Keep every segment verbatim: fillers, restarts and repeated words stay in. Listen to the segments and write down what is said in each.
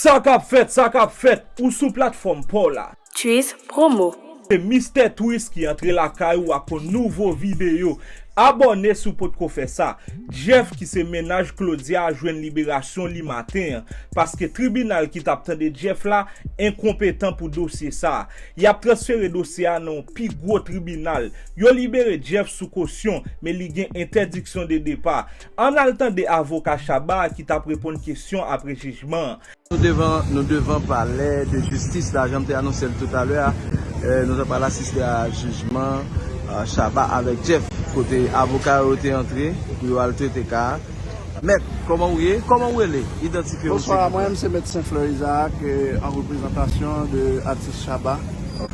Sa k ap fèt, sa k ap fèt, ou sou platfòm pa w la. Twiz Promo. Se Mistè Twist ki antre lakay ou ak yon nouvo videyo. Abòne si w potko fè sa. Jeff ki se mennaj Claudia a jwenn liberasyon li maten an, paske tribinal ki t ap tande Jeff la enkonpetan pou dosye sa a. Y ap transfere dosye a nan yon pi gwo tribinal. Yo libere Jeff sou kosyon, men li gen entèdiksyon de depa. Ann al tande avoka Shabba a ki t ap reponn kesyon apre jijman an. Nou devan, nou devan palè de jistis la, jan m te anonse l toutalè a. Nou t ap al asiste a jijman Shabba avèk Jeff, kote avoka yo te antre pou yo al trete ka a. Mèt, kòman w ye? Kòman w rele? Idantifye w silvouplè. Bonswa, mwen menm se Mèt Senflè Isaac, an reprezantasyon de atis Shabba.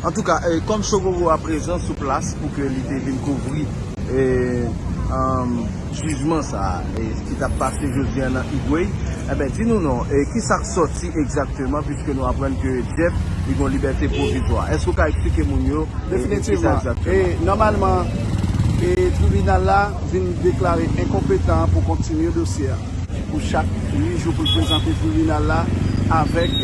Antouka, kòm Chogogo aprezan sou plas pou ke li te vin kouvri jijman sa a ki t ap pase jodi a nan Higüey, enben, di nou non, kisa k sòti egzakteman, piske nou aprann ke Jeff li gen yon libète pwovizwa? Èske w ka eksplike moun yo kisa egzakteman? Definitivman. Nòmalman, tribinal la vin deklare enkonpetan pou kontinye dosye a pou chak uit jou pou l prezante tribinal la avèk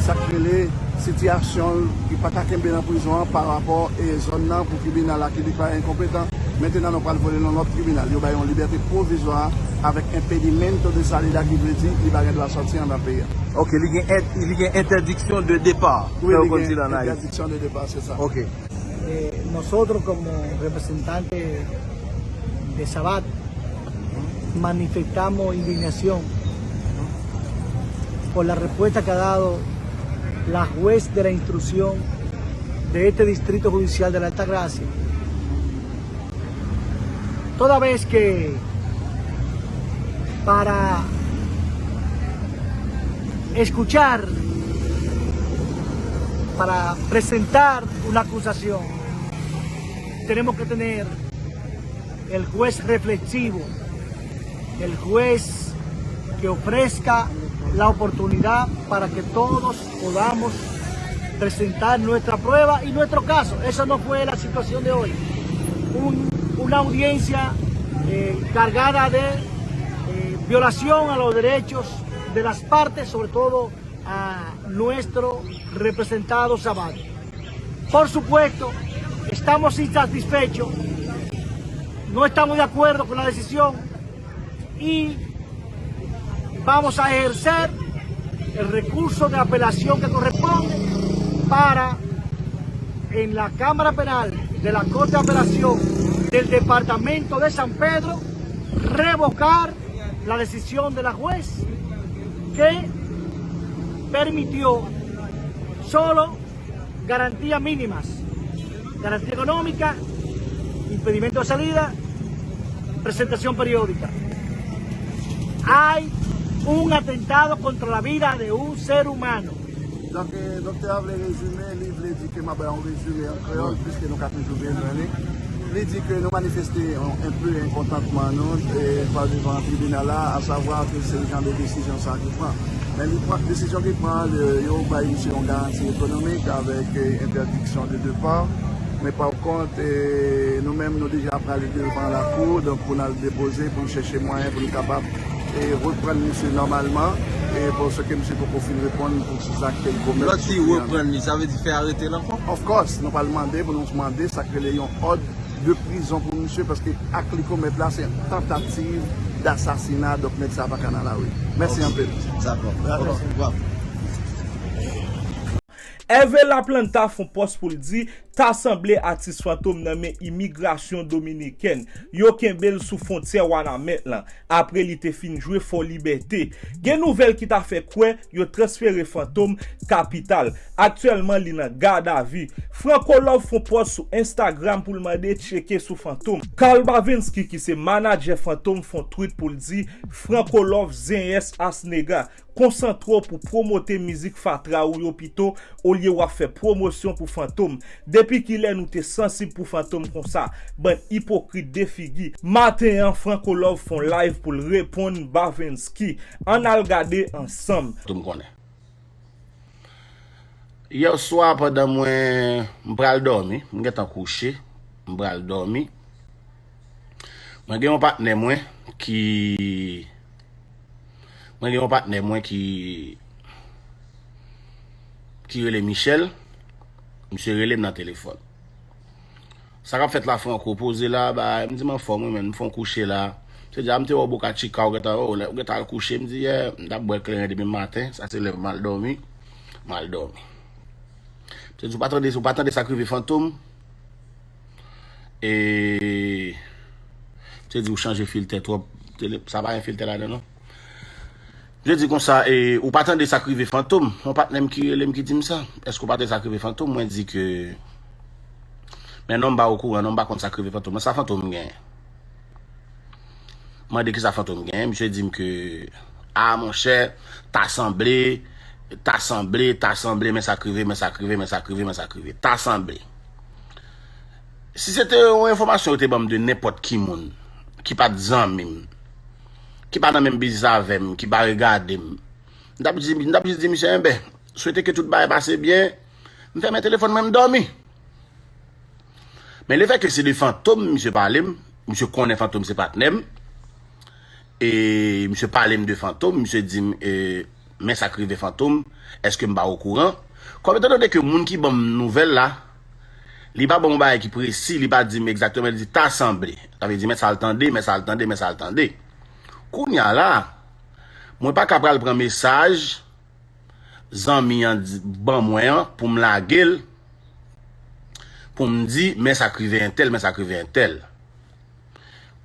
sa k rele sitiyasyon l ki pa ka kenbe nan prizon an parapò e zòn nan pou tribinal la ki deklare enkonpetan. Mentenan nou pral voye l nan lòt tribinal. Yo bay yon libète pwovizwa avèk impedimento de salida ki vle di li pa gen dwa sòti anndan peyi a. Ok, li gen li gen entèdiksyon de depa. Wi, li gen entèdiksyon de depa, se sa. Ok. Eh, nosotros como representantes de Sabat manifestamos indignación por la respuesta que ha dado la juez de la instrucción de este distrito judicial de la Altagracia, toda vez que para escuchar, para presentar una acusación, tenemos que tener el juez reflexivo, el juez que ofrezca la oportunidad para que todos podamos presentar nuestra prueba y nuestro caso. Esa no fue la situación de hoy. Un, una audiencia eh, cargada de eh, violación a los derechos de las partes, sobre todo a nuestro representado Sabat. Por supuesto, estamos insatisfechos, no estamos de acuerdo con la decisión y vamos a ejercer el recurso de apelación que corresponde para en la Cámara Penal de la Corte de Apelación del Departamento de San Pedro revocar la decisión de la juez que permitió solo garantías mínimas, garantía económica, impedimento de salida, presentación periódica. Hay un atentado contra la vida de un ser humano. Donk, doktè a vle rezime, li vle di ke m ap bay yon rezime an kreyòl, piske nou ka toujou bezwen li. Li di ke nou manifeste yon, enpe enkontantman nou pa devan tribinal la, asavwa ke se jan de desizyon sa ki pran. Men li pran, desizyon ki pran, yo bay misye yon garanti ekonomik avèk entèdiksyon de depa. Men pa kont, nou menm nou deja prale devan lakou, donk pou n al depoze, pou n chèche mwayen pou n kapab e reprann misye nòmalman, e paske misye poko fin reponn pou si zak ke l komèt. Lè w di reprann li, sa vle di fè arete l ankò? Of course, nou pral mande pou nou mande sa k rele yon òd de prizon pou misye, paske ak li komèt la se tantativ dasasina, donk nèg sa pa ka nan lari. Mèsi anpil. Dakò. Hervé Laplanta fè yon pòs pou l di ta sanble atis Fantom nan men imigrasyon dominikèn. Yo kenbe l sou fwontyè Wanament lan apre li te fin jwe Fò Libète. Gen nouvèl ki ta fè kwè yo transfere Fantom kapital. Aktyèlman li nan gadavi. Franco Love fè yon pòs sou Instagram pou l mande tcheke sou Fantom. Carl Bavenski ki se manadjè Fantom fè yon tweet pou l di Franco Love zenyès Asnega. Konsantre w pou pwomote mizik fatra ou yo pito olye w ap fè pwomosyon pou Fantom. Depi kilè nou te sansib pou Fantom konsa? Bann ipokrit de figi. Maten an Franco Love fè yon live pou l reponn Bavenski. Ann al gade ansanm. Fantom konnen. Yèswa pandan mwen m pral dòmi, m gentan kouche, m pral dòmi. Mwen gen yon patnè mwen ki Mwen gen yon patnè mwen ki ki rele Michel, misye rele m nan telefòn. Sa k ap fèt la, Franco? Poze la, ba, m di m anfòm, wi, men m fè yon kouche la. Misye di, a, m te wè w Boca Chica, ou gentan, ou gentan al kouche. M di, yè, m t ap bwè kleren depi maten, sa se lè m al dòmi. M al dòmi. Misye di, ou pa tande, ou pa tande sa k rive Fantom? E, misye di, ou chanje filtè twòp. Tele-, sa pa gen filtè ladan, non? Misye di konsa, e, ou pa tande sa k rive Fantom? Yon patnè m ki rele m ki di m sa. Èske ou pa tande sa k rive Fantom? Mwen di ke, men non, m pa okouran, non, m pa konn sa k rive Fantom. Mwen, sa Fantom genyen? Mande ki sa Fantom genyen. Misye di m ke, a, monchè, ta sanble, ta sanble, ta sanble, men sa k rive, men sa k rive, men sa k rive, men sa k rive. Ta sanble. Si se te yon enfòmasyon yo te ban m de nenpòt ki moun, ki pa t zanmi m, ki pa nan menm biznis avè m, ki pa regade m, m t ap di, m t ap jis di misye, enben, swete ke tout bagay pase byen, m fèmen telefòn mwen, m dòmi. Men lefètke se de Fantom misye pale m, misye konnen Fantom se patnè m, e misye pale m de Fantom, misye di m, e, men sa k rive Fantom, èske m pa okouran? Kòm etandone ke moun ki ban m nouvèl la, li pa ban m yon bagay ki presi, li pa di m egzakteman, li di ta sanble. Sa vle di, men sa l tande, men sa l tande, men sa l tande. Kounye a la, mwen pa ka pral pran mesaj zanmi an di, ban mwen an pou m lage l, pou m di, men sa k rive entèl, men sa k rive entèl.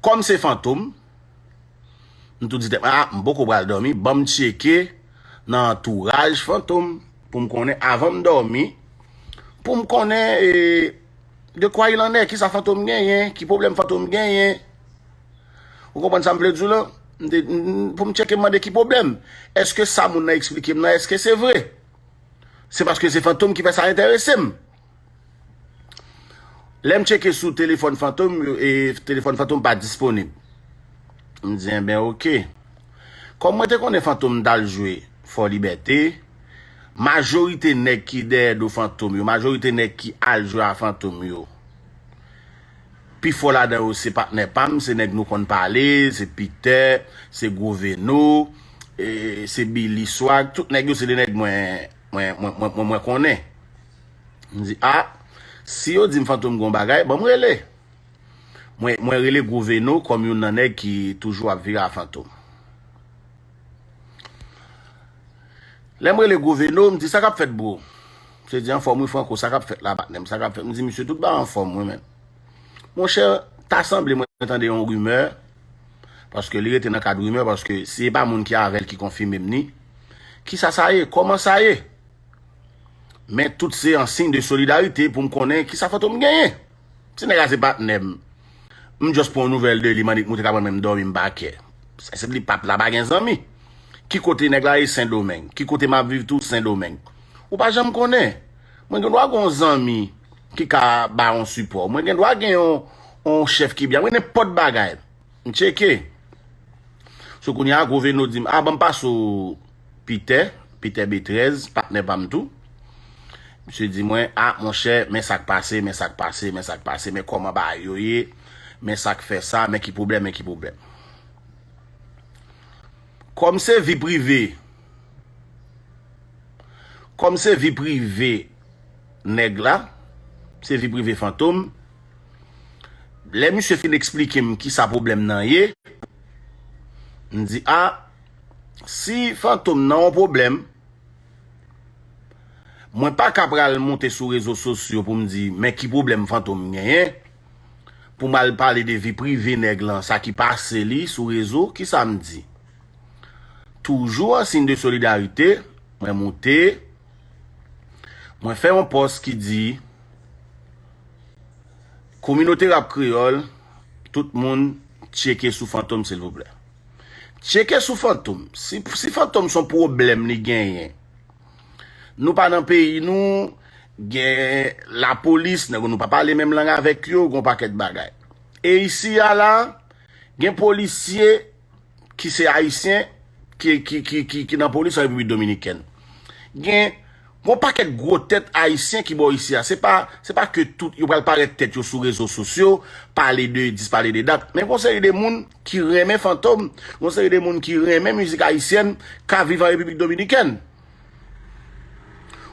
Kòm se Fantom, m tou di tèt mwen, a, m poko pral dòmi, ban m tcheke nan antouraj Fantom, pou m konnen, avan m dòmi, pou m konnen, e, de quoi il en est, ki sa Fantom genyen, ki pwoblèm Fantom genyen. Ou konprann sa m vle di w la? M te, m, pou m tcheke, m mande ki pwoblèm. Èske sa moun nan eksplike m nan, èske se vre? Se paske se Fantom ki fè sa enterese m. Lè m tcheke sou telefòn Fantom, e telefòn Fantom pa disponib. M di, enben, oke. Kòm mwen te konnen Fantom t al jwe Fò Libète, majorite nèg ki dèyè do Fantom yo, majorite nèg ki al jwe a Fantom yo, pifò ladan yo se patnè pa m, se nèg nou konn pale, se Peter, se Gwo Veno, e, se Billy Swag, tout nèg yo se de nèg mwen, mwen, mwen, mwen, mwen, mwen konnen. M di, a, si yo di m Fantom gon bagay, ban m rele. Mwen, mwen rele Gwo Veno kòm youn nan nèg ki toujou ap vire a Fantom. Lè m rele Gwo Veno, m di, sa k ap fèt, bro? Misye di, anfòm wi, Franco, sa k ap fèt la, patnè m, sa k ap fèt? M di, misye, tout bagay anfòm, wi, men. Monchè, ta sanble mwen tande yon rimè, paske li rete nan kad rimè, paske si se pa moun ki avè l ki konfime m ni, kisa sa ye? Kòman sa ye? Men tout se an siy de solidarite pou m konnen kisa Fantom genyen. Ti nèg la se patnè m. M just pran yon nouvèl de li, m annik moute ka mwen menm dòmi m pa kè. Sa se li pap la pa gen zanmi. Ki kote nèg la ye? Sendomeng. Ki kote m ap viv tou? Sendomeng. Ou pa janm konnen. Mwen gen dwa gen yon zanmi ki ka ba yon sipò. Mwen gen dwa gen yon, yon chèf ki byen. Mwen nenpòt bagay. M tcheke. So kounye a, Gwo Veno di m, a, ban m pase w Peter, Peter B trèz, patnè pa m tou. Misye di mwen, a, monchè, men sa k pase, men sa k pase, men sa k pase, men kòman bagay yo ye, men sa k fè sa, men ki pwoblèm, men ki pwoblèm. Kòm se vi prive, kòm se vi prive nèg la, se vi prive Fantom, lè misye fin eksplike m kisa pwoblèm nan ye, m di, a, si Fantom nan yon pwoblèm, mwen pa ka pral monte sou rezo sosyo pou m di, men ki pwoblèm Fantom genyen, pou m al pale de vi prive nèg lan, sa ki pase li sou rezo, kisa m di? Toujou an siy de solidarite, mwen moute, mwen fè yon pòs ki di, kominote rap kreyòl, tout moun tcheke sou Fantom, silvouplè. Tcheke sou Fantom. Si, si Fantom se yon pwoblèm li genyen, nou pa nan peyi nou, gen lapolis, nèg nou pa pale menm lang avèk yo, gen yon pakèt bagay. E isi a la, gen polisye ki se ayisyen, ki, ki, ki, ki, ki nan polis an Repiblik Dominikèn. Gen yon pakèt gwo tèt ayisyen ki bò isi a. Se pa, se pa ke tout yo pral parèt tèt yo sou rezo sosyo, pale de dis, pale de dat. Men gon seri de moun ki renmen Fantom, gon seri de moun ki renmen mizik ayisyèn, ka viv an Repiblik Dominikèn.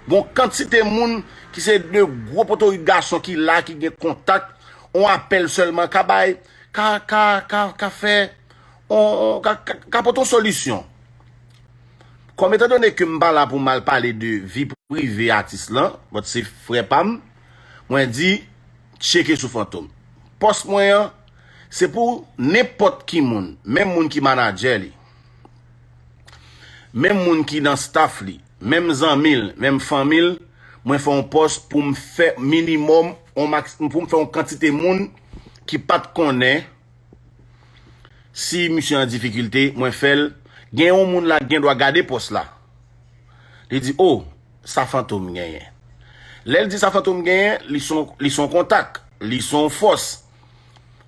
Gon kantite moun ki se de gwo potorit gason ki la, ki gen kontak, on apèl sèlman ka bay, ka, ka, ka, ka fè, on, on, ka, ka, ka pote on solisyon. Kòm etandone ke m pa la pou m al pale de vi prive atis lan, but se frè pa m, mwen di, tcheke sou Fantom. Pòs mwen an, se pou nenpòt ki moun, menm moun ki manadjè li, menm moun ki nan staff li, menm zanmi l, menm fanmi l, mwen fè yon pòs pou m fè minimòm, on max, pou m fè yon kantite moun ki pa t konnen si misye an difikilte, mwen fè l, gen yon moun la gen dwa gade pòs la. Li di, o, sa Fantom genyen. Lè l di sa Fantom genyen, li son, li son kontak, li son fòs.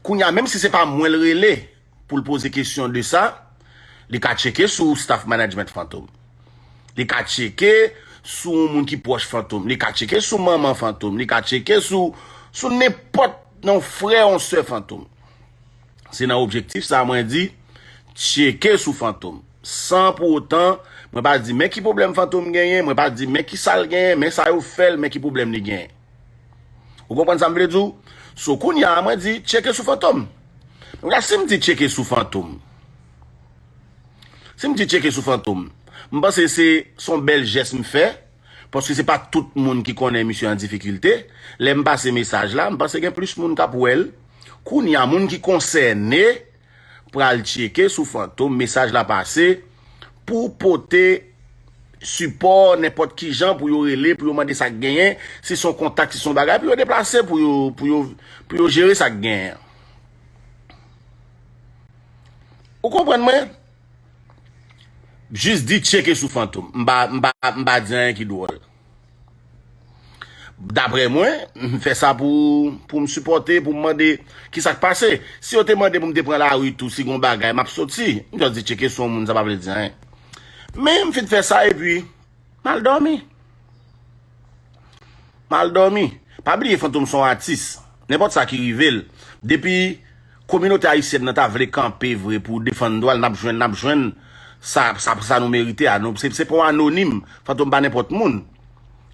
Kounye a, menm si se pa mwen l rele pou l poze kesyon de sa, li ka tcheke sou staff management Fantom. Li ka tcheke sou yon moun ki pwòch Fantom. Li ka tcheke sou manman Fantom. Li ka tcheke sou, sou nenpòt nan yon frè, yon sè Fantom. Se nan objektif sa mwen di, tcheke sou Fantom. San pou otan, mwen pa di men ki pwoblèm Fantom genyen, mwen pa di men ki sa l genyen, men sa yo fè l, men ki pwoblèm li genyen. Ou konprann sa m vle di w? So kounye a, mwen di, tcheke sou Fantom. Donk la, si m di tcheke sou Fantom, si m di tcheke sou Fantom, m panse se, se yon bèl jès m fè, paske se pa tout moun ki konnen misye an difikilte. Lè m pase mesaj la, m panse gen plis moun k ap wè l. Kounye a, moun ki konsène pral tcheke sou Fantom, mesaj la pase, pou pote sipò nenpòt ki jan, pou yo rele, pou yo mande sa k genyen, si se yon kontak, si se yon bagay, pou yo deplase, pou yo, pou yo, pou yo jere sa k genyen. Ou konprann mwen? Jis di tcheke sou Fantom. M pa, m pa, m pa di anyen ki dwòl. Daprè mwen, m fè sa pou, pou m sipòte, pou m mande ki sa k pase. Si yo te mande pou m te pran lari tou, si gon bagay, m ap soti. M just di tcheke sou yon moun, sa pa vle di anyen. Men m fin fè sa epi m al dòmi. M al dòmi. Pa bliye Fantom se yon atis. Nenpòt sa ki rive l, depi kominote ayisyèn nan ta vle kanpe vre pou defann dwa l, n ap jwenn, n ap jwenn sa, sa, sa nou merite a. Nou, se, se pa yon anonim. Fantom pa nenpòt moun.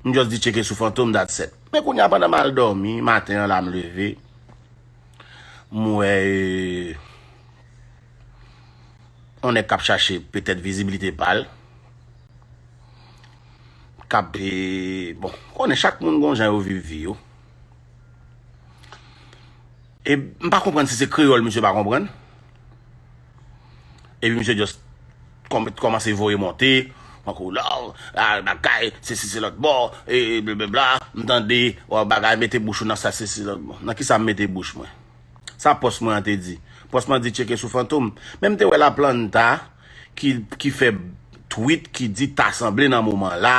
M just di tcheke sou Fantom, that's it. Men kounye a, pandan m al dòmi, maten an la m leve, m wè, e, yon nèg k ap chache petèt vizibilite pa l. K ap, e, bon, konnen chak moun gon jan yo viv vi yo. E m pa konprann si se kreyòl misye pa konprann. Epi misye just kòm-, kòmanse voye monte, tankou la, a, bagay, sesi se lòt bò, e, e, blablabla, m tande, w bagay, mete bouch ou nan sa, sesi lòt bò. Nan kisa m mete bouch mwen? Sa pòs mwen an te di? Pòs mwen an di tcheke sou Fantom. Men m te wè Laplanta ki, ki fè tweet ki di ta sanble nan moman la,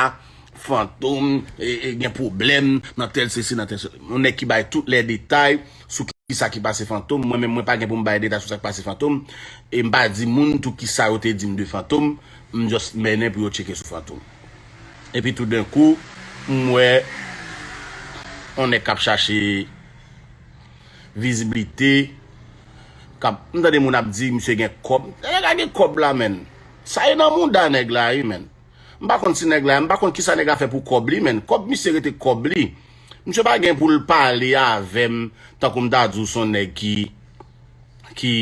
Fantom, e, e, gen pwoblèm nan tèl sesi, nan tèl se-, yon nèg ki bay tout lè detay sou kisa ki pase Fantom. Mwen menm, mwen pa gen pou m bay detay sou sa k pase Fantom. E m pa di moun tou kisa yo te di m de Fantom. M just mennen pou yo tcheke sou Fantom. Epi toudenkou, m wè yon nèg k ap chache viziblite. K ap, m tande moun ap di misye gen kòb. Nèg la gen kòb la, menn. Sa e nan mouda nèg la, wi, menn. M pa konn si nèg la, m pa konn kisa nèg la fè pou kòb li, menn. Kòb misye rete kòb li. Misye pa gen pou l pale avè m tankou m ta di w se yon nèg ki, ki,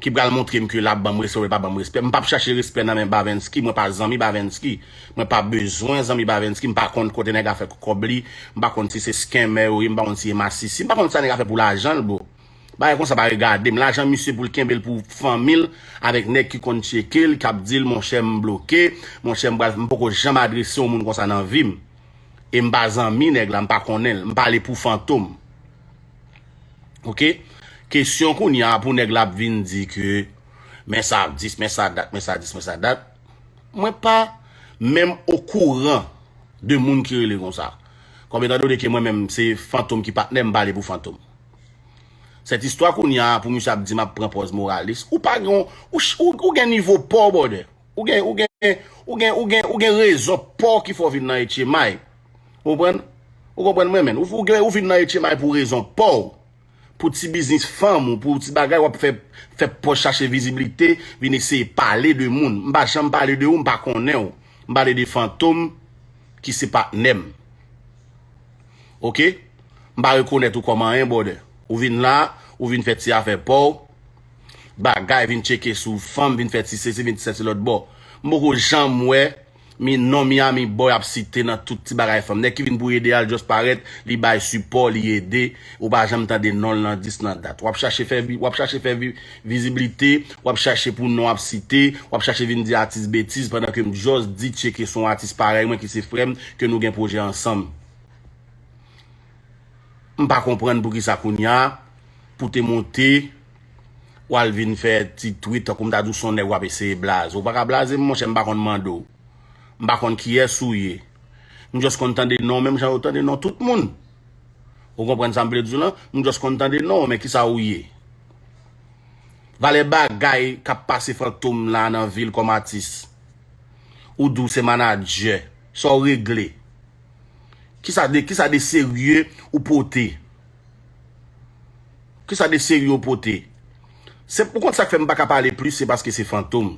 ki pral montre m ke l ap ban m respè ou l pa ban m respè. M p ap chache respè nan men Bavensky, mwen pa zanmi Bavensky. Mwen pa bezwen zanmi Bavensky, m pa konn kote nèg la fè kòb li, m pa konn si se scammer yo ye, m pa konn si e masisi, m pa konn sa nèg la fè pou lajan l, bro. Bagay konsa pa regade m. Lajan misye pou l kenbe l pou fanmi l, avèk nèg ki konn tcheke l, k ap di l, monchè, m bloke, monchè, m pral, m poko janm adrese yon moun konsa nan vi m. E m pa zanmi nèg la, m pa konnen l, m pale pou Fantom. Oke? Kesyon kounye a pou nèg la ap vin di ke, men sa dis, men sa dat, men sa dis, men sa dat. Mwen pa menm okouran de moun ki rele konsa. Kòm etandone ke mwen menm se Fantom ki patnè m, m pale pou Fantom. Sèt istwa kounye a pou misye ap di m ap pran pòz moralis. Ou pa gen, ou, ou, ou gen nivo pa w, brother. Ou gen, ou gen, ou gen, ou gen, ou gen rezon pa w ki fè w vin nan H M I. Ou konprann? Ou konprann mwen, menn? Ou, ou gen, ou vin nan H M I pou rezon pa w. Pou ti biznis fanm ou, pou ti bagay w ap fè, fè pòz chache viziblite, vin eseye pale de moun. M pa janm pale de ou, m pa konnen w. M pale de Fantom ki se patnè m. Oke? M pa rekonèt ou kòm anyen, brother. Ou vin la, ou vin fè ti afè pa w. Bagay, vin tcheke sou fanm, vin fè ti sesi, vin ti sesi lòt bò. M poko janm wè mi non Miami Boy ap site nan tout ti bagay fanm. Nèg ki vin pou ede a, l just parèt, li bay sipò, li ede. Ou pa janm tande non l nan dis nan dat. W ap chache fè vi-, w ap chache fè vi-, viziblite, w ap chache pou non ap site, w ap chache vin di atis betiz pandan ke m just di tcheke se yon atis parèy mwen ki se frè m, ke nou gen pwojè ansanm. M pa konprann poukisa kounye a, pou te monte, w al vin fè ti tweet tankou m ta di w se yon nèg w ap eseye blaze. Ou pa ka blaze m, monchè, m pa konn mande w. M pa konn kiyès ou ye. M just konn tande non w menm jan yo tande non tout moun. Ou konprann sa m vle di w lan? M just konn tande non w, men kisa ou ye? Valè bagay k ap pase Fantom la nan vil kòm atis. Ou di w se manadjè. Sa w regle? Kisa de, kisa de serye ou pote? Kisa de serye ou pote? Se, ou konn sa k fè m pa ka pale plis, se paske se Fantom.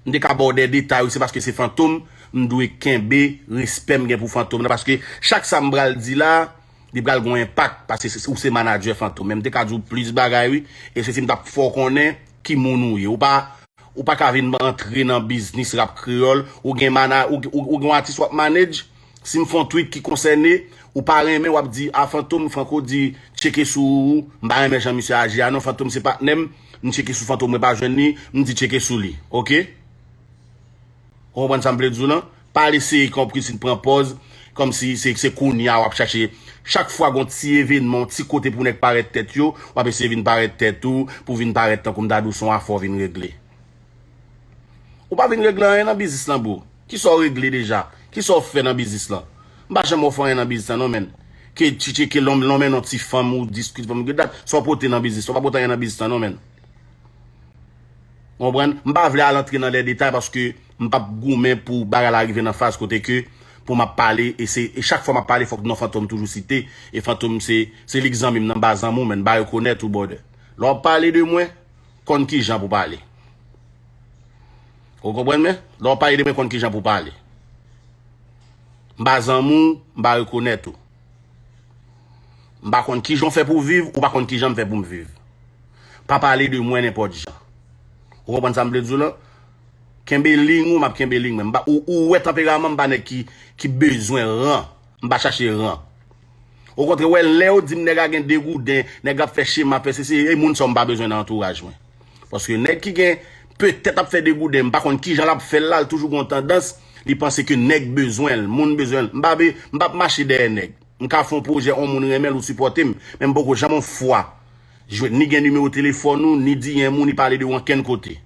M te ka ba w de detay, wi, se paske se Fantom, m dwe kenbe respè m gen pou Fantom nan, paske chak sa m pral di la, li pral gon enpak, paske se, ou se manadjè Fantom. Men m te ka di w plis bagay, wi, e se si m t ap fè w konnen ki moun ou ye. Ou pa, ou pa ka vin antre nan biznis rap kreyòl, ou gen mana-, ou, ou, ou gen yon atis w ap manage, si m fè yon tweet ki konsène, ou pa renmen, w ap di, a Fantom, Franco di, tcheke sou ou, m pa renmen jan misye aji a, non, Fantom se patnè m, m tcheke sou Fantom, mwen pa jwenn li, m di tcheke sou li, oke? Ou konprann sa m vle di w lan? Pa al eseye konprann si pran pòz, kòmsi se, se kounye a w ap chache. Chak fwa gon ti evenman, ti kote pou nèg parèt tèt yo, w ap eseye vin parèt tèt ou, pou vin parèt tankou m ta di w se yon afè w vin regle. Ou pa vin regle anyen nan biznis lan, bro. Kisa w regle deja? Kisa w fè nan biznis lan? M pa janm wè w fè anyen nan biznis lan, non, menn. Ke tchitcheke lonmen non ti fanm ou diskit fanm, get dat. Sa w pote nan biznis lan? Ou pa pote anyen nan biznis lan, non, menn. Konprann? M pa vle al antre nan lè detay paske m p ap goumen pou bagay la rive nan faz kote ke pou m ap pale, e se, e chak fwa m ap pale, fòk non Fantom toujou site. E Fantom se, se li k zanmi m nan, m pa zanmi w, menn, m pa rekonèt ou, brother. Lè w ap pale de mwen, konn kijan pou pale. Ou konprann mwen? Lè w ap pale de mwen, konn kijan pou pale. M pa zanmi w, m pa rekonèt ou. M pa konn kijan w fè pou w viv, ou pa konn kijan m fè pou m viv. Pa pale de mwen nenpòt jan. Ou konprann sa m vle di w lan? Kenbe liy ou, m ap kenbe liy mwen. M pa, ou, ou wè tanperaman m pa nèg ki, ki bezwen ran. M pa chache ran. Okontrè, wè, lè yo di m nèg la gen degouden, nèg ap fè chema, fè sesi, e moun sa yo m pa bezwen nan antouraj mwen. Paske nèg ki gen, petèt ap fè degouden, m pa konn kijan l ap fè l la, l toujou gen yon tandans, li panse ke nèg bezwen l, moun bezwen l. M pa be-, m p ap mache dèyè nèg. M ka fè yon pwojè, yon moun renmen l ou sipòte m, men m poko janm yon fwa jwenn ni gen nimewo telefòn ou, ni di yon moun li pale de w ankenn kote.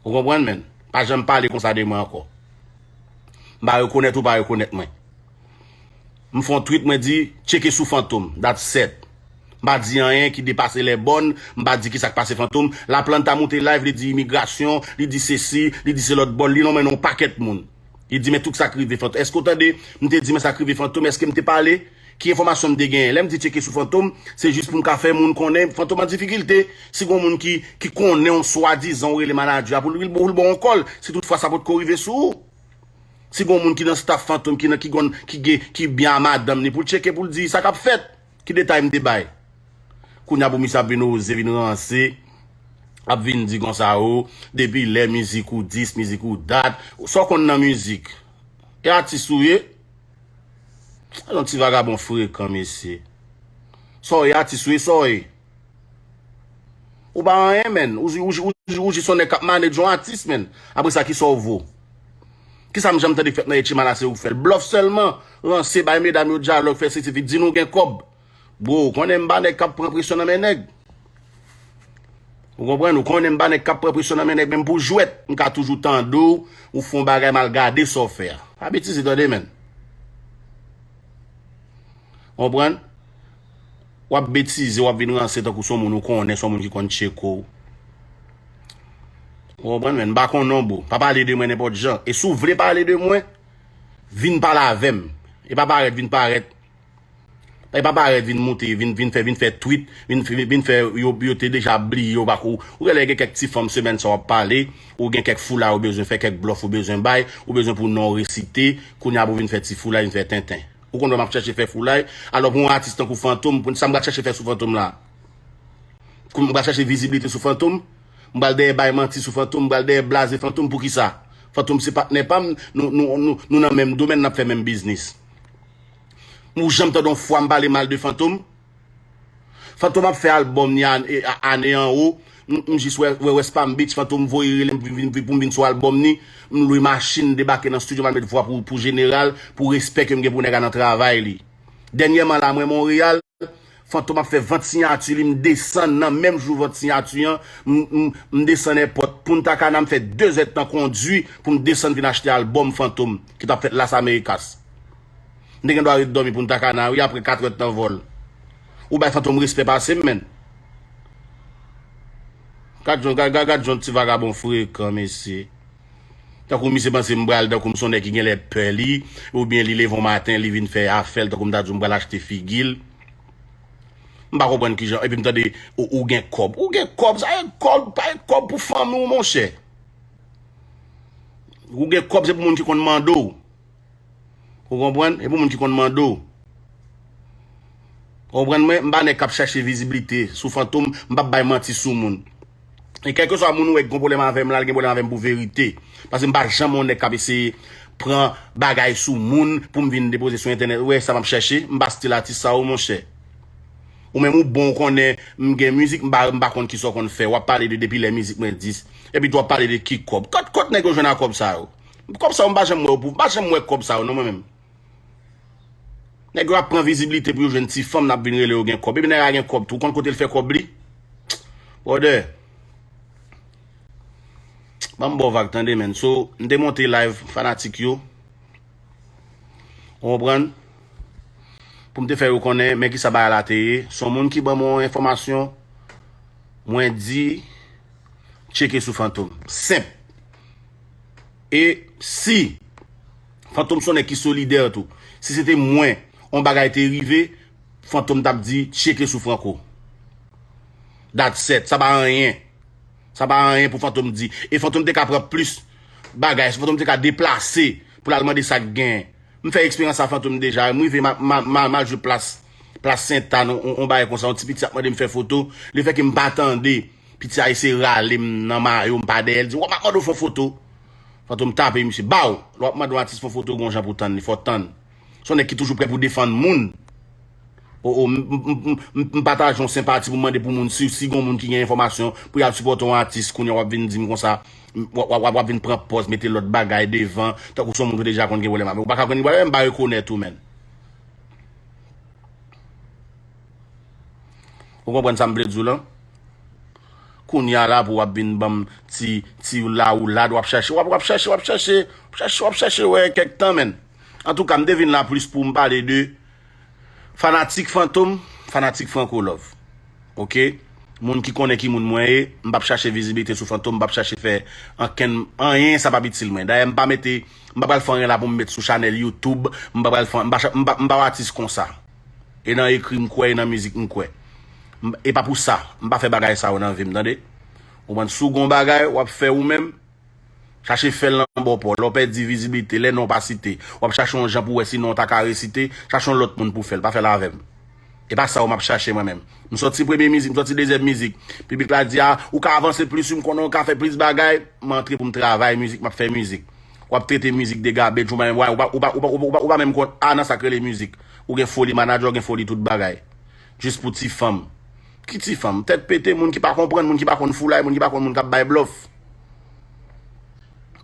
Ou konprann, menn? Pa janm pale konsa de mwen ankò. M pa rekonèt ou pa rekonèt mwen. M fè yon tweet, mwen di, tcheke sou Fantom. That's it. M pa di anyen ki depase lè bòn, m pa di ki sa k pase Fantom. Laplanta moute live, li di imigrasyon, li di sesi, li di se lòt bòn, li nonmen non yon pakèt moun. Li di, men tout sa k rive Fantom. Èske w tande m te di, men sa k rive Fantom, èske m te pale? Ki enfòmasyon m te genyen? Lè m di tcheke sou Fantom, se jis pou m ka fè moun konnen Fantom an difikilte. Si gon moun ki, ki konnen w swadizan ou rele manadjè a pou l, pou l ba w yon kòl, si toutfwa sa potko rive sou ou. Si gon moun ki nan staff Fantom, ki nan, ki gon, ki gen, ki byen a madanm li, pou l tcheke, pou l di sa k ap fèt, ki detay m te bay. Kounye a pou misye ap vin oze, vin ranse, ap vin di konsa, o, depi lè mizik ou dis, mizik ou dat. Sa w konn nan mizik? E atis ou ye? Yon ti vagabon frekan, mesye. Sa w ye, atis ou ye, sa w ye? Ou pa anyen, menn. Ou, ou, ou, ou, ou jis yon nèg k ap manage yon atis, menn. Apre sa, kisa w vo? Kisa m janm tande k fèt nan H M A la, se ou k fè l? Blòf sèlman. Ranse, bay medam yo dyalòg, fè sesi, di nou gen kòb. Bro, ou konnen m pa nèg k ap pran presyon nan men nèg. Ou konprann? Ou konnen m pa nèg k ap pran presyon nan men nèg, menm pou jwèt. M ka toujou tande w, ou fè yon bagay, m al gade sa w fè a. Pa betize tande, menn. Konprann? W ap betize, w ap vin ranse tankou se yon moun ou konnen, se yon moun ki konn tcheke w. Ou konprann, menn? M pa konn non, bro. Pa pale de mwen nenpòt jan. E si w vle pale de mwen, vin pale avè m. E pa parèt, vin parèt. E pa parèt vin moute, vin, vin fè, vin fè tweet, vin, vin, vin fè yo, yo te deja bliye, yo pa ko. Ou genlè gen kèk ti fanm semèn sa w ap pale, ou gen kèk foulay ou bezwen fè, kèk blòf ou bezwen bay, ou bezwen pou non w resite, kounye a pou vin fè ti foulay, vin fè tenten. Ou konn wè m ap chèche fè foulay, alò pou yon atis tankou Fantom, pou sa m pral chèche fè sou Fantom la. Pou m pral chèche viziblite sou Fantom, m pral dèyè bay manti sou Fantom, m pral dèyè blaze Fantom, poukisa? Fantom se patnè pa m, nou, nou, nou, nou nan menm domèn, n ap fè menm biznis. Ou janm tande yon fwa m pale mal de Fantom? Fantom ap fè albòm ni ane anwo. M jis wè, wè West Palm Beach, Fantom voye rele m pou m vin sou albòm ni. M lwe machin, debake nan estidyo, m al met vwa pou, pou Jeneral, pou respè ke m gen pou nèg la nan travay li. Dènyèman la, mwen Monreyal, Fantom ap fè vant siyati li, m desann nan menm jou vant siyati an, m, m, m desann èpòt Punta Cana, m fè de zèdtan kondwi pou m desann vin achte albòm Fantom ki t ap fèt Las Americas. M te gen dwa ret dòmi Punta Cana, wi, apre kat èdtan vòl. Ou bay Fantom respè pase m, menn. Gad yon, gad, gad, gad yon ti vagabon frekan, mesye. Tankou misye panse m pral, tankou m se yon nèg ki genlè pè li, oubyen li leve yon maten, li vin fè afè l, tankou m ta di w m pral achte figi l. M pa konprann kijan, epi m tande, ou, ou gen kòb. Ou gen kòb, sa e kòb, pa e kòb pou fanmi w, monchè. Ou gen kòb, se pou moun ki konn mande w. Ou konprann? E pou moun ki konn mande w. Ou konprann mwen? M pa nèg k ap chèche viziblite sou Fantom, m p ap bay manti sou moun. E kèlkeswa moun ou wè ki gen pwoblèm avè m la, li gen pwoblèm avè m pou verite. Paske m pa janm yon nèg k ap eseye pran bagay sou moun pou m vin depoze sou entènèt. Ou wè sa m ap chèche? M pa stil atis sa yo, monchè. Ou menm ou bon, ou konnen m gen mizik, m pa, m pa konn kisa w konn fè. W ap pale de depi lè mizik mwen dis. Epi tou w ap pale de ki kòb. Kot, kot nèg yo jwenn a kòb sa yo? Kòb sa yo, m pa janm wè yo pou, m pa janm wè kòb sa yo, non, mwen menm. Nèg yo ap pran viziblite pou yo jwenn ti fanm, n ap vin rele yo gen kòb. Epi nèg la gen kòb tou. Ou konn kote l fè kòb li? Brother. Ban m ba w vag tande, menn. So, m te monte live fanatik yo. Ou konprann? Pou m te fè yo konnen, men kisa bagay la te ye. Se yon moun ki ban mwen yon enfòmasyon. Mwen di, tcheke sou Fantom. Senp. E si Fantom se yon nèg ki solidè tou. Si se te mwen, yon bagay te rive, Fantom t ap di, tcheke sou Franco. That's it. Sa pa anyen. Sa pa anyen pou Fantom di. E Fantom te ka pran plis bagay. Fantom te ka deplase pou l al mande sa k genyen. M fè eksperyans sa Fantom deja. M rive, m a, m a, m a, m al jwe plas, plas Sentàn, on, on bagay konsa. Yon ti piti ap mande m fè foto. Lefètke m pa tande, piti a eseye rale m nan mayo, m pa dèyè l, di, "W ap mande w fè yon foto." Fantom tape misye, baw! Lè w ap mande yon atis fè yon foto, gon jan pou tann li, fò w tann. Se yon nèg ki toujou prè pou defann moun. O, o, m, m, m, m, m pataje yon senpati pou m mande pou moun, si, si gon moun ki gen enfòmasyon, pou y al sipòte yon atis, kounye a w ap vin di m konsa, w, w, w, w ap vin pran pòz, mete lòt bagay devan, tankou se yon moun ou deja konn gen pwoblèm avè l. Ou pa ka konn gen pwoblèm, m pa rekonèt ou, menn. Ou konprann sa m vle di w lan? Kounye a la pou w ap vin ban m ti, ti lawoulad, w ap chèche, w ap, w ap chèche, w ap chèche, w ap chèche, w ap chèche, wè, kèk tan, menn. Antouka, m te vin la plis pou m pale de fanatik Fantom, fanatik Franco Love. Oke? Moun ki konnen ki moun mwen ye, m p ap chache viziblite sou Fantom, m p ap chache fè ankenn, anyen, sa p ap itil mwen. Dayè, m pa mete, m pa pral fè anyen la pou m met sou chanèl YouTube, m pa pral fè, m pa, cha- m pa, m pa yon atis konsa. E nan ekri m kwè, e nan mizik m kwè. M- E pa pou sa, m pa fè bagay sa yo nan vi m, tande? Ou konprann? Si w gon bagay, w ap fè ou menm, chache fè l nan bò pa w. Lè w pèdi viziblite, lè non w pa site, w ap chache yon jan pou w wè si non w ta ka resite, chache yon lòt moun pou fè l, pa fè l avè m. E pa sa yo m ap chache mwen menm. M sòti premye mizik, m sòti dezyèm mizik. Piblik la di, a, ou ka avanse plis, wi, m konnen w ka fè plis bagay. M antre pou m travay mizik, m ap fè mizik. W ap trete mizik de gabej, ou pa menm, ou pa, ou pa, ou pa, ou pa, ou pa, ou pa menm konn A nan sa k rele mizik. Ou gen foli manadjè, ou gen foli tout bagay. Jis pou ti fanm. Ki ti fanm? Tèt pete, moun ki pa konprann, moun ki pa konn foulay, moun ki pa konn moun k ap bay blòf.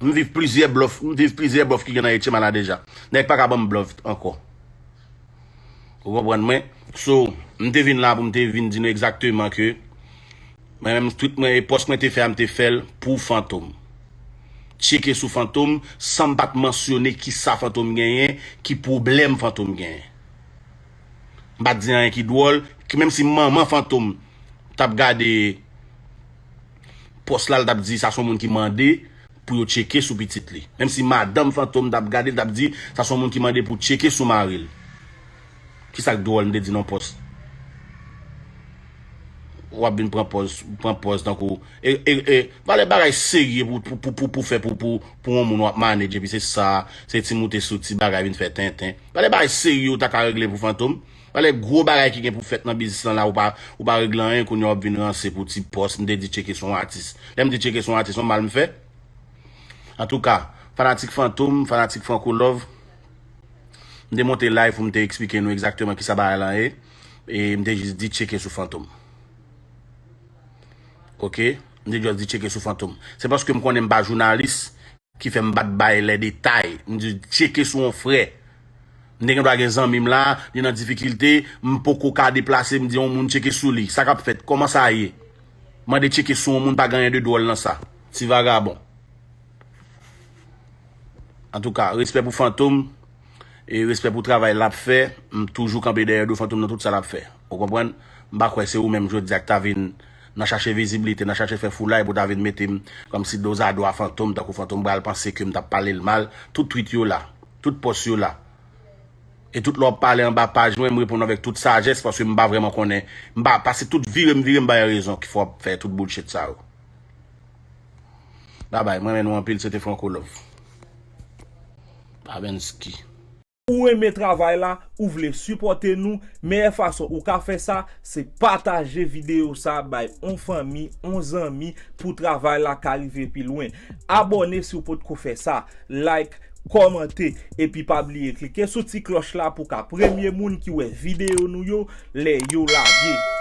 M viv plizyè blòf, m viv plizyè blòf ki gen nan Etcheman la deja. Nèg pa ka ban m blòf ankò. Ou konprann mwen? So, m te vin la pou m te vin di nou egzakteman ke mwen menm, tout mwen, e pòs mwen te fè a, m te fè l pou Fantom. Tcheke sou Fantom, san m pa t mansyone kisa Fantom genyen, ki pwoblèm Fantom genyen. M pa t di anyen ki dwòl, ki menm si manman Fantom t ap gade pòs la, l t ap di sa se yon moun ki mande pou yo tcheke sou pitit li. Menm si madanm Fantom t ap gade, l t ap di sa se yon moun ki mande pou tcheke sou mari l. Kisa k dwòl, m te di non pòs. W ap vin pran pòz, pran pòz tankou. E, e, e, valè bagay serye pou, pou, pou, pou, pou fè pou, pou, pou yon moun w ap manage, epi se sa, se ti moute sou ti bagay vin fè tenten. Valè bagay serye ou ta ka regle pou Fantom. Valè gwo bagay ki gen pou fèt nan biznis lan la, ou pa, ou pa regle anyen, kounye a w ap vin ranse pou ti pòs. M te di tcheke sou yon atis. Lè m di tcheke sou yon atis, yon mal m fè? Antouka, fanatik Fantom, fanatik Franco Love, m te monte live pou m te eksplike nou egzakteman kisa bagay lan ye. E m te jis di tcheke sou Fantom. Oke? M te jis di tcheke sou Fantom. Se paske m konnen m pa jounalis ki fè m bat bay lè detay. M di tcheke sou yon frè. M te gen dwa gen zanmi m la, li nan difikilte, m poko ka deplase, m di yon moun tcheke sou li. Sa k ap fèt? Kòman sa ye? Mande tcheke sou yon moun, pa gen anyen de dwòl nan sa. Ti vagabon. Antouka, respè pou Fantom, e respè pou travay l ap fè. M toujou kanpe dèyè do Fantom nan tout sa l ap fè. Ou konprann? M pa kwè se ou menm jodi a k ta vin nan chache viziblite, nan chache fè foulay pou ta vin mete m kòmsi dozado a Fantom, tankou Fantom pral panse ke m t ap pale l mal. Tout tweet yo la, tout pòs yo la. E tout lè w ap pale anba paj mwen, m reponn avèk tout sajès, paske m pa vrèman konnen. M pa pase tout vire m vire, m ba yo rezon ki fò w ap fè tout bullshit sa yo. Babay, mwen renmen nou anpil, se te Franco Love. Babensky. Ou renmen travay la, ou vle sipòte nou, meyè fason ou ka fè sa, se pataje videyo sa bay on fanmi, on zanmi, pou travay la ka rive pi lwen. Abòne si w potko fè sa, like, kòmante, epi pa bliye klike sou ti klòch la pou w ka premye moun ki wè videyo nou yo lè yo lage.